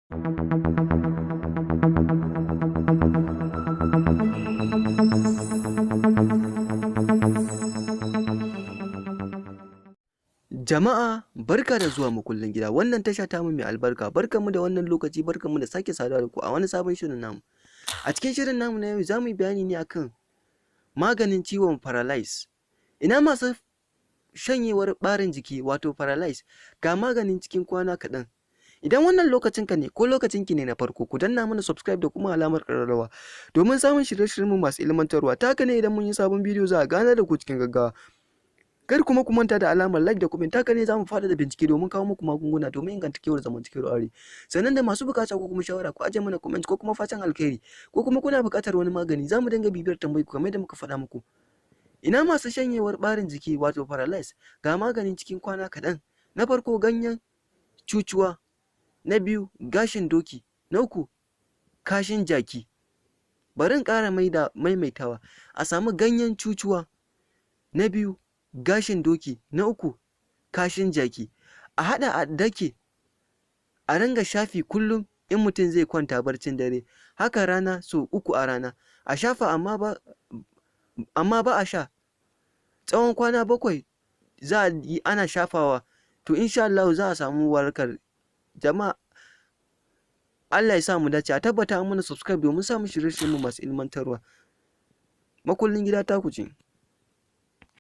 Jama'a barka da zuwa Makullin Gida, wannan tasha tamu mai albarka. Barkanmu da wannan lokaci, barkanmu da sake saduwa da ku a wani sabon shirin namu. A cikin shirin namu na yau, za mu yi bayani ne akan maganin ciwon paralyze. Ina masu shanyewar ɓarin jiki, wato paralyze? Ga maganin cikin kwana kaɗan. Idan wannan lokacinka ne ko lokacinki ne na farko, ku danna mana subscribe da kuma alamar ƙararrawa domin samun shirye-shiryenmu masu ilmantarwa. Ta haka ne idan mun yi sabon bidiyo za a ganar da ku cikin gaggawa. Kar kuma ku manta da alamar like da comment. Haka ne za mu faɗaɗa bincike domin kawo muku magunguna domin inganta kewar zamantakewar aure. Sannan da masu buƙata ko kuma shawara, ku aje mana comment, ko kuma fatan alkhairi, ko kuma kuna buƙatar wani magani, za mu dinga bibiyar tambayi kamar yadda muka faɗa muku. Ina masu shanyewar ɓarin jiki, wato paralyze? Ga maganin cikin kwana kaɗan. Na farko, ganyen cucuwa. Na biyu, gashin doki. Na uku, kashin jaki. Bari in ƙara maimaitawa: a samu ganyen cucuwa, na biyu gashin doki, na uku kashin jaki. A haɗa, a dake, a ringa shafi kullum in mutum zai kwanta barcin dare, haka rana, sau uku a rana a shafa, amma ba a sha. Tsawon kwana 7 za a yi ana shafawa. To, insha Allahu za a samu warakar. Jama'a, Allah ya sa mu dace. A tabbata an mana subscribe domin samun shirye-shiryenmu masu ilmantarwa. Makullin Gida taku ce.